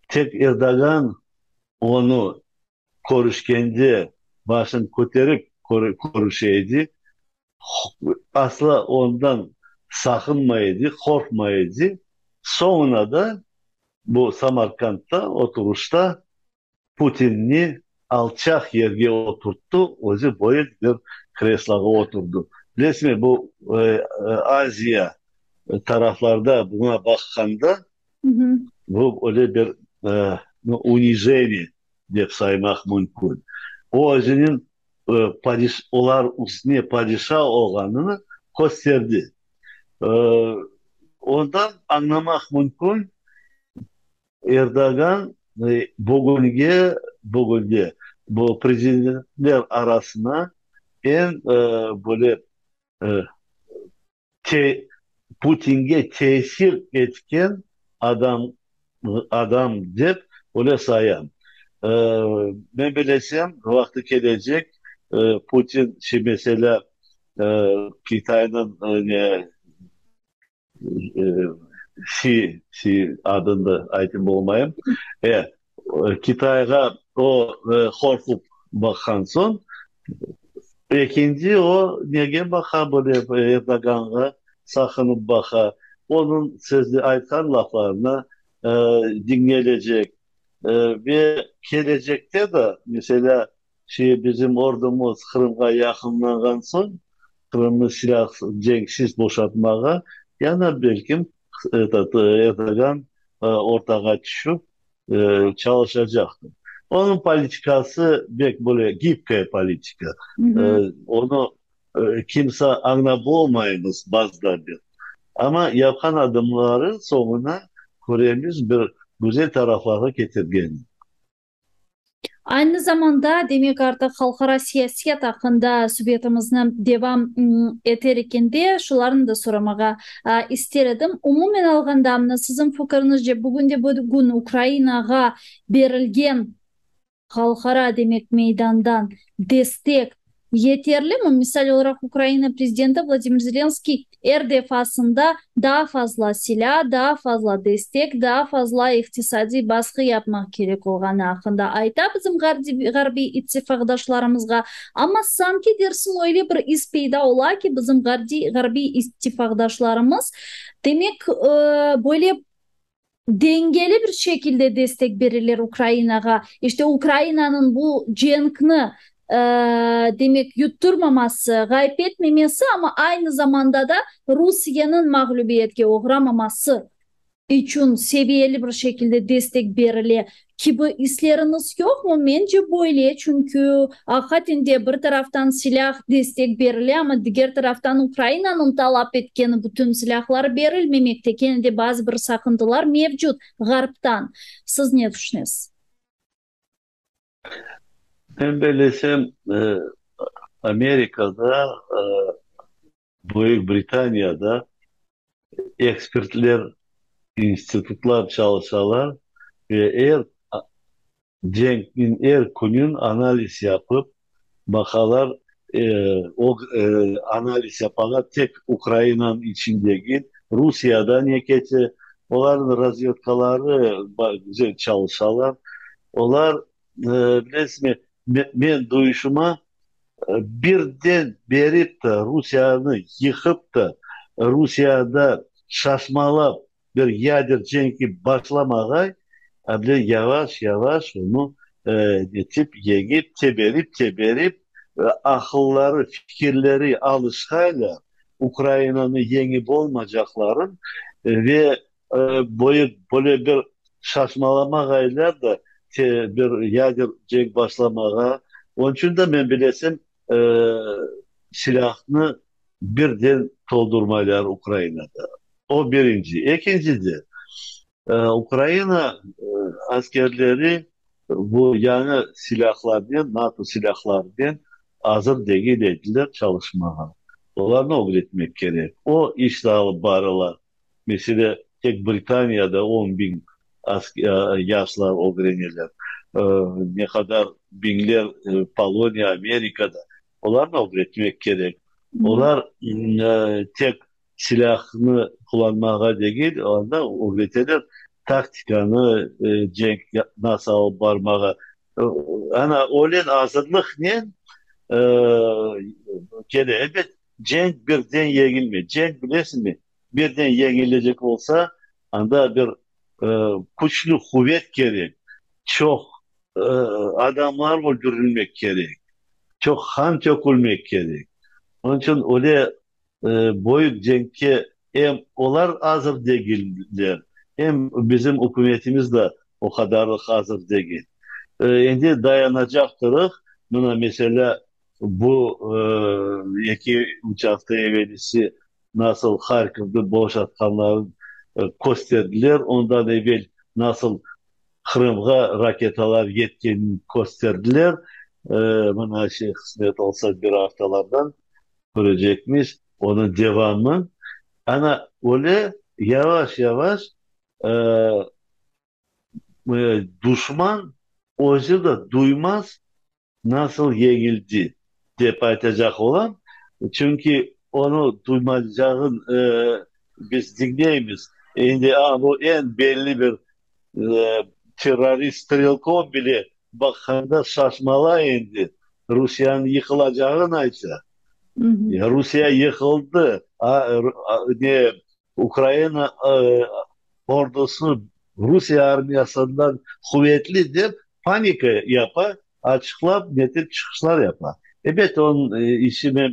Speaker 2: Tek Erdoğan onı körüşkende başın köterip körüşe edi, asla ondan saqınmay edi, qorqmay edi. Soñuna da bu Samarkandta oturışta Putinni alçaq yerge oturttı, özü böyük bir kresloğa oturdı. Bilesizmi, bu Aziya taraflarda buña baqqanda, bu öyle bir unijeniye dep saymaq mümkün. O özüniñ olar üstüne padişa olğanını kösterdi. Ondan añlamaq mümkün, Erdoğan bugünge, bugünde bu prezidentler arasına eñ böyle Putinge tesir etken adam adam dep öyle sayam. Men bilesem, vaqtı kelecek, Putin, şi meselâ, Kitaynıñ ne Si, Si adını aytıp olmayım, Kitayğa o qorqup baqqan soñ, ekinci o nege baqa bile, Erdoğanğa saqınıp baqa, onıñ sözde aytqan laflarına diñlelecek. Ve kelecekte de, meselâ, Şey, bizim ordumız Qırımğa yaqınlanğan soñ, Qırımnı silâsız, cenksiz boşatmağa, yana belkim, etot, Erdoğan ortağa tüşüp çalışacaqtır. Onıñ politikası bek böyle gibkaya politika. Onı kimse añlap olmaymız bazıda bir. Amma yapqan adımları soñuna köremiz bir güzel taraflarğa ketirgenini.
Speaker 1: Aynı zamanda, demek, artıq halqara siyaset aqqında subetimizni devam eter ekende, şularnı da soramağa ister edim. Umumen alğanda, mına siziñ fikiriñizce, bugünde-bugün Ukrainağa berilgen halqara, demek, meydandan destek Yeterlimi? Misal olaraq, Ukraina prezidenti Vladimir Zelenskiy er defasında daa fazla silâ, daa fazla destek, daa fazla iqtisadiy basqı yapmaq kerek olğanı aqqında ayta bizim ğarbiy ittifaqdaşlarımızğa. Amma sanki dersiñ öyle bir is peyda ola ki, bizim ğarbiy ittifaqdaşlarımız, demek, böyle dengeli bir şekilde destek bereler Ukrainağa. İşte Ukrainanıñ bu cenkni, demek, yutturmaması, ğayıp etmemesi, amma aynı zamanda da Rusiyeniñ mağlübiyetke oğramaması içün seviyeli bir şekilde destek berile kibi isleriñiz yoqmı? Mence, böyle, çünki aqiqaten de bir taraftan silâh destek berile, amma diger taraftan Ukrainanıñ talap etkeni bütün silâhlar berilmemekte, kene de bazı bir saqıntılar mevcut Ğarptan. Siz ne tüşünesiz?
Speaker 2: Men bellesem, Amerikada, Büyük Britaniyada ekspertler, institutlar çalışalar ve er cenkniñ er künün analiz yapıp baqalar, o analiz yapalar tek Ukrainanıñ içün degil, Rusiyada ne kete, olarnıñ razvedkaları güzel çalışalar. Olar, bilesizmi, men duyuşıma. Birden berip de, Rusiyanı yıqıp da, Rusiyada şaşmalap bir yader cenki başlamağay, able yavaş-yavaş onı netip, yeñip, teberip, teberip, aqılları, fikirleri alışqaylar Ukrainanı yeñip olmacaqların ve Böyük böyle bir şaşmalamağaylar da bir yader cenk başlamağa. Onıñ içün de men bilesem, silâhnı birden toldurmaylar Ukrainada. O birinci. Ekinci de, Ukraina askerleri bu yañı silâhlarnen, NATO silâhlarınen azır degil ediler çalışmağa. Olarnı ögretmek kerek. O iş de alıp barıla. Meselâ, tek Britaniyada on biñ yaşlar ögreneler, ne qadar biñler Poloniya, Amerikada. Olarnı ögretmek kerek. Olar tek silâhnı qullanmağa degil, anda ögreteler taktikanı, cenk nasıl alıp barmağa. Ana, öyle azırlıqnen kele. Elbet, cenk birden yeñilmey. Cenk, bilesiñmi, Birden yeñilecek olsa, anda bir küçlü quvet kerek, çoq adamlar öldürilmek kerek, çoq qan tökülmek kerek. Onıñ içün öyle büyük cenkke em olar azır degiller, em bizim ükümetimiz de o qadarlıq azır degil. Endi dayanacaqtırıq. Mına, meselâ, bu eki-üç afta evelisi nasıl Harkovnı boşatqanlarını kösterdiler, ondan evel nasıl Qırımğa raketalar yetkenini kösterdiler. Mına, şey, qısmet olsa, bir aftalardan körecekmiz onıñ devamı. Ana, öyle yavaş-yavaş duşman özü de duymaz, Nasıl yeñildi, dep aytacaq olam, çünki onı duymacağın biz diñleymiz. Endi a bu eñ belli bir terrorist Strelkov bile baqqanda şaşmalay endi, Rusiyanıñ yıqılacağını ayta. Rusiye yıqıldı, a ne Ukraina ordusı Rusiye armiyasından quvetli dep panika yapa, açıqlap netip çıqışlar yapa. Ebet, onıñ işi men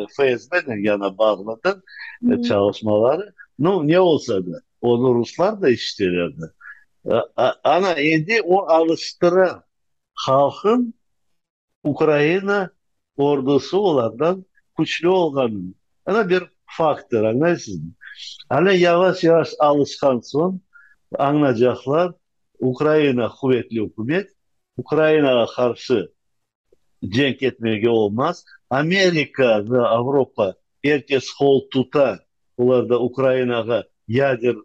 Speaker 2: FSBnen yana bağlıdır, çalışmaları. Nu, ne olsa da, onı ruslar da işitelerdi. Ana, endi o alıştıra halqın Ukraina ordusı olardan küçlü olğanını, ana bir fakttır, añlaysızmı? Ana yavaş-yavaş alışqan soñ añlacaqlar, Ukraina quvetli ükümet, Ukrainağa qarşı cenk etmege olmaz, Amerika ve Avropa er kes qol tuta, olar da Ukrainağa yader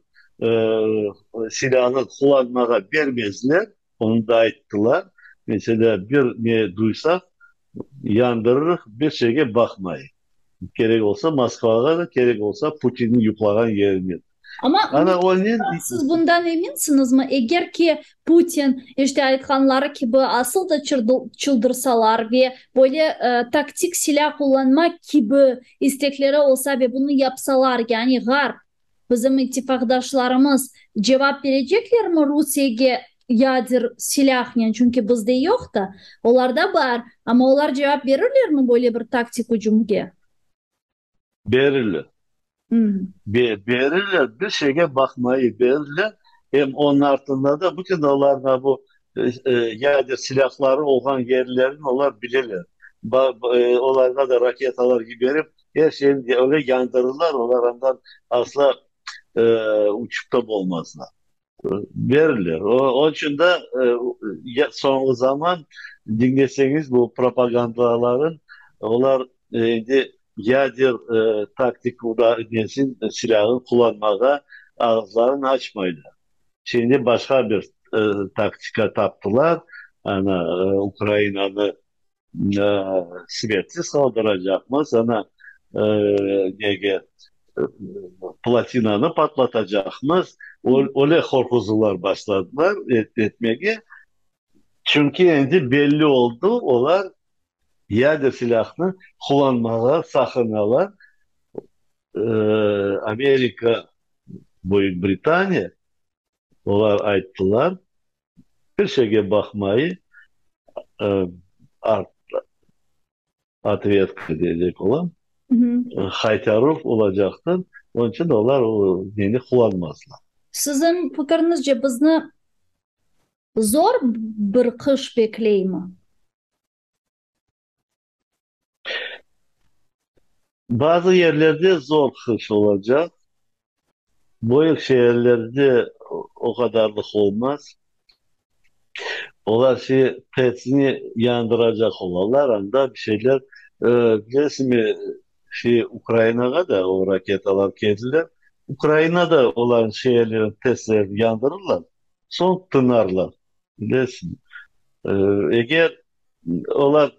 Speaker 2: silânı qullanmağa bermezler. Onı da ayttılar. Meselâ, bir ne duysaq, yandırırıq, bir şeyge baqmayıq. Kerek olsa, Moskvağa da, kerek olsa, Putinniñ yuqlağan yerine de.
Speaker 1: Amma, Ana, onen... siz bundan eminsiñizmi? Eger ki, Putin, işte, aytqanları kibi, asıl da çıldırsalar ve böyle taktik silâ qullanmaq kibi istekleri olsa ve bunı yapsalar, yani Ğarp, Bizim ittifaqdaşlarımız cevap bereceklermi Rusiyege yader silâhnen, çünki bizde yoq da, olarda bar, amma olar cevap berirlermi böyle bir taktik ücümge?
Speaker 2: Berirler. Berirler, bir şeyge baqmayıp berirler. Em onıñ artında da bütün olarnıñ bu yader silâhları olğan yerlerini olar bileler. Olarğa da raketalar yiberip, Er şeyni öyle yandırırlar, olar andan asla uçıp da bolmazlar. Berirler. Onıñ içün de soñki zaman diñleseñiz bu propagandaların, olar endi yader taktik nesin, silâını qullanmağa ağızlarını açmaylar. Şimdi başqa bir taktika taptılar, ana, Ukrainanı Svetsiz qaldıracaqmız, ana, nege, plotinanı patlatacaqmız, öyle qorquzuvlar başladılar etmege, çünki endi belli oldı, olar. Yader silâhnı qullanmağa saqınalar. Amerika, Büyük Britaniya, olar ayttılar, bir şeyge baqmay, otvetka deycek olam, qaytaruv olacaqtır, onıñ içün olar o neni qullanmazlar.
Speaker 1: Siziñ fikiriñizce, bizni zor bir qış bekleymi?
Speaker 2: Bazı yerlerde zor qış olacaq. Büyük şeerlerde o qadarlıq olmaz. Olar şey, TETsni yandıracaq olalar, anda bir şeyler, bilesiñmi, şey, Ukrainağa da o raketalar keldiler. Ukraina da olarnıñ şeerlerini, TETslerini yandırırlar, soñ tınarlar, bilesiñ. Eger Olar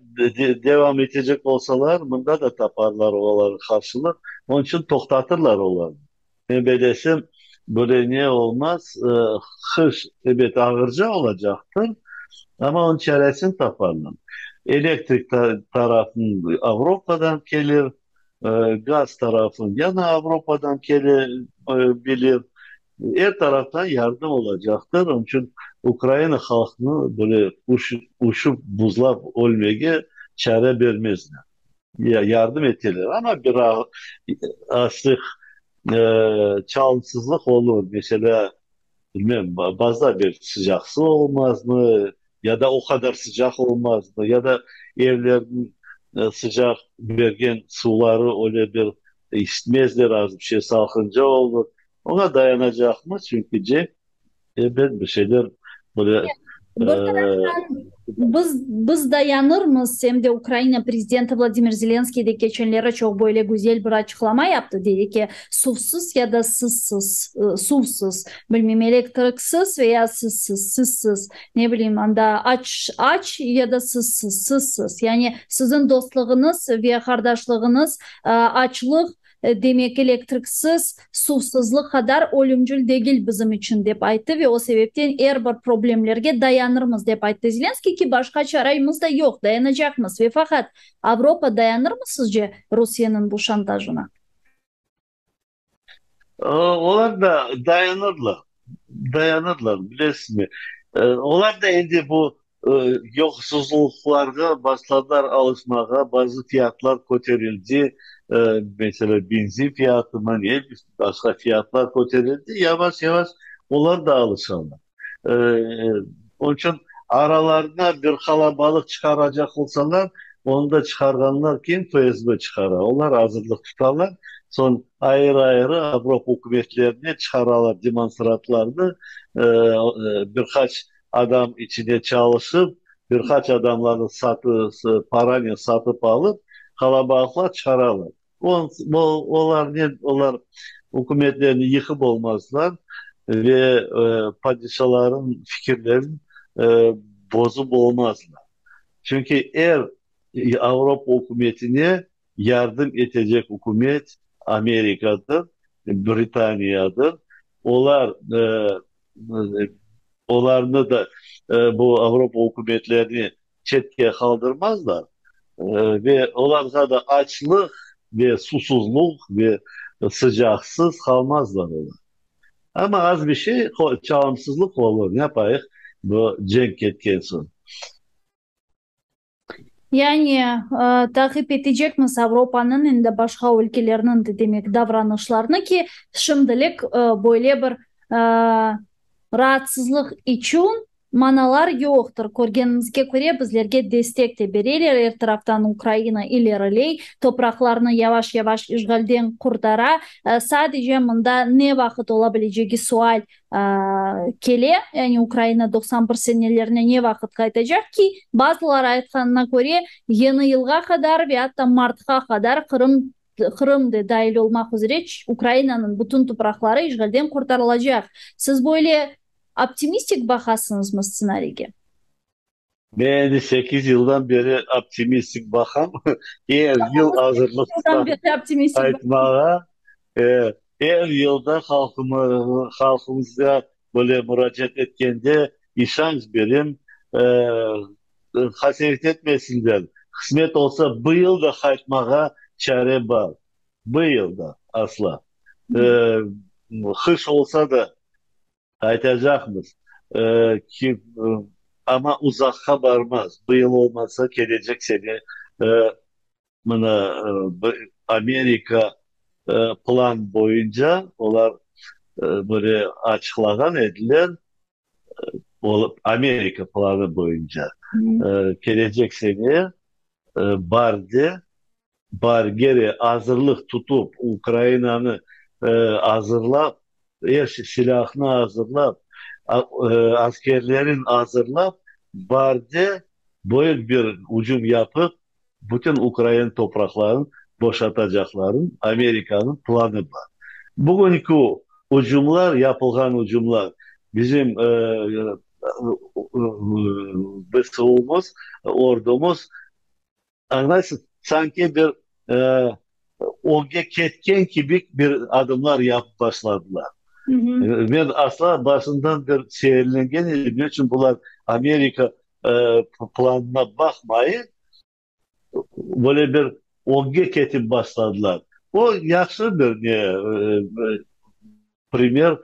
Speaker 2: devam etecek olsalar, mında da taparlar olarğa qarşılıq, onıñ içün toqtatırlar olarnı. Men belesem, böyle ne olmaz, qış, ebet, ağırca olacaqtır, amma onıñ çaresini taparlar. Elektrik tarafın Avropadan kelir, gaz tarafın yana Avropadan kele bilir. Er taraftan yardım olacaqtır, onıñ içün Ukraina halqını böyle üşüp, buzlap ölmege çare bermezler. Yardım eteler, amma bir azçıq çalımsızlıq olur, meselâ, bilmem, bazıda bir sıcaq suv olmazmı, ya da o qadar sıcaq olmazmı, ya da evlerniñ sıcaq bergen suvları öyle bir isitmezler, az bir şey salqınca olur. Oña dayanacaqmız, çünki cenk, ebet, bir şeyler böyle.
Speaker 1: Bir taraftan, biz, biz dayanırmız, em de Ukraina prezidenti Vladimir Zelenskiy de keçenleri çoq böyle güzel bir açıqlama yaptı, dedi ki, suvsız ya da sızsız, suvsız, bilmem, elektriksiz ve ya sızsız, sızsız, ne bileyim, anda aç, aç ya da sızsız, sızsız, yani siziñ dostluğıñız ve qardaşlığıñız açlıq, Demek, elektriksiz, suvsızlıq qadar ölümcül degil bizim içün, dep ayttı ve o sebepten er bir problemlerge dayanırmız, dep ayttı Zelenskıy ki, başqa çaremiz da yoq, dayanacaqmız. Ve faqat, Avropa dayanırmı, sizce, Rusiyeniñ bu şantajına?
Speaker 2: Olar da dayanırlar, dayanırlar, bilesizmi. Olar da endi bu Yoqsuzlıqlarğa başladılar alışmağa, bazı fiyatlar köterildi, meselâ, benzin fiyatımı, ne başqa fiyatlar köterildi, yavaş-yavaş olar da alışalar. Onıñ içün aralarına bir qalabalıq çıqaracaq olsalar, onı da çıqarğanlar kim? FSB çıqara. Olar azırlıq tutalar, soñ ayrı-ayrı Avropa ükümetlerine çıqaralar demonstratlarnı, bir qaç Adam içine çalışıp, bir qaç adamlarnı satı, paranen satıp alıp, qalabalıqlar çıqaralar. Olarnen olar ükümetlerni yıqıp olmazlar ve padişaların fikirlerini bozıp olmazlar. Çünki er Avropa ükümetine yardım etecek ükümet Amerikadır, Britaniyadır. Olar olarnı da bu Avropa ükümetlerini çetke qaldırmazlar ve olarğa da açlıq ve susuzluq ve sıcaqsız qalmazlar olar. Amma az bir şey çalımsızlıq olur, ne yapayıq, bu cenk ketken soñ.
Speaker 1: Yani, taqip etecekmiz Avropanıñ, endi başqa ülkelerniñ de, demek, davranışlarını ki, şimdilik böyle bir raatsızlıq içün manalar yoqtır. Körgenimizge köre, bizlerge destek de bereler, er taraftan Ukraina ileriley, topraqlarını yavaş-yavaş işğalden qurtara. Sadece mında ne vaqıt ola bilecegi sual kele, yani Ukraina 91 senelerine ne vaqıt qaytacaq ki, bazıları aytqanına köre, Yeñi yılğa qadar ve atta martqa qadar Qırım, Qırım de dail olmaq üzre Ukrainanıñ bütün topraqları işğalden qurtarılacaq. Siz böyle optimistik baqasıñızmı stsenariyge?
Speaker 2: Men endi sekiz yıldan beri optimistik baqam. Er yıl azırlıq tutam qaytmağa. Er yılda halqımızğa böyle muracaat etkende işanç berem, qasevet etmesinler. Qısmet olsa, bu yıl da qaytmağa çare bar. Bu yıl da asla. Qış olsa da qaytacaqmız. Ki, amma uzaqqa barmaz. Bu yıl olmasa, kelecek sene mına Amerika plan boyunca olar böyle açıqlağan ediler, Amerika planı boyunca kelecek sene baarde, baarge azırlıq tutıp, Ukrainanı azırlap, er şey, silâhnı azırlap, askerlerin azırlap, baarde büyük bir ücüm yapıp, bütün ukrain topraqların boşatacaqların Amerikanıñ planı bar. Bugünki ucumlar, yapılğan ucumlar, bizim VSU-mız, ordumız, añlaysız, sanki bir ögge ketken kibi bir adımlar yapıp başladılar. Men asla başından bir seerlengen edim, ne içün bular Amerika planına baqmayıp, böyle bir ögge ketip başladılar. O, yahşı bir ne, primer,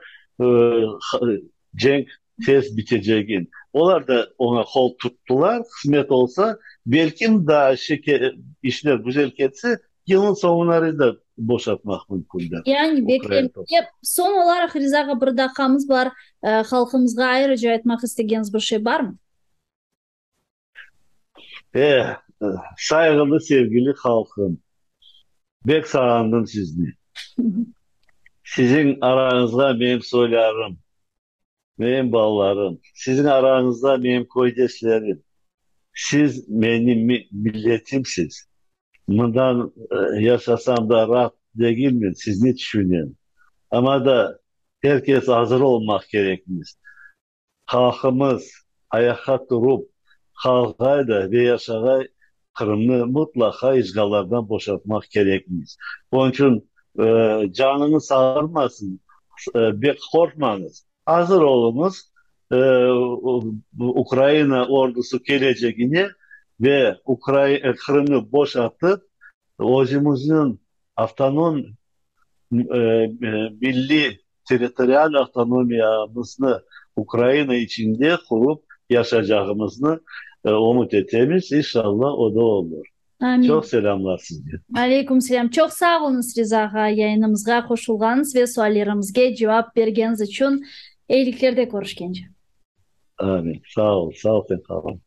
Speaker 2: cenk tez bitecegin. Olar da oña qol tuttılar, qısmet olsa, belkim daa işler güzel ketse, yılnıñ soñuna da boşatmaq mümkündir.
Speaker 1: Yani bekleymiz. Soñ olaraq, Riza ağa, bir daqqamız bar, halqımızğa ayrıca aytmaq istegeniñiz bir şey barmı?
Speaker 2: Eh, sayğılı, sevgili halqım, bek sağındım sizni. Siziñ arañızğa menim soylarım, menim balalarım, siziñ arañızda menim köydeşlerim. Siz menim milletimsiz. Mından yaşasam da raat degilmen, sizni tüşünem. Amma da er kes azır olmaq kerekmiz. Halqımız ayaqqa turup, qalğay da ve yaşağay Qırımnı mutlaqa işğallardan boşatmaq kerekmiz. Onıñ içün canıñız ağırmasın, bek qorqmañız, azır oluñız, Ukraina ordusı kelecegine ve Qırımnı boşatıp, özümizniñ avtonom milliy territorial avtonomiyamıznı Ukraina içinde qurup yaşacağımıznı ümüt etemiz, inşallah o da olur.
Speaker 1: Amin.
Speaker 2: Çoq selâmlar sizge.
Speaker 1: Aleyküm selâm. Çoq sağ oluñız, Riza ağa, yayınımızğa qoşulğanıñız ve suallerimizge cevap bergeniñiz içün. Eyiliklerde körüşkence.
Speaker 2: Amin. Sağ ol, sağ ol sen, halım.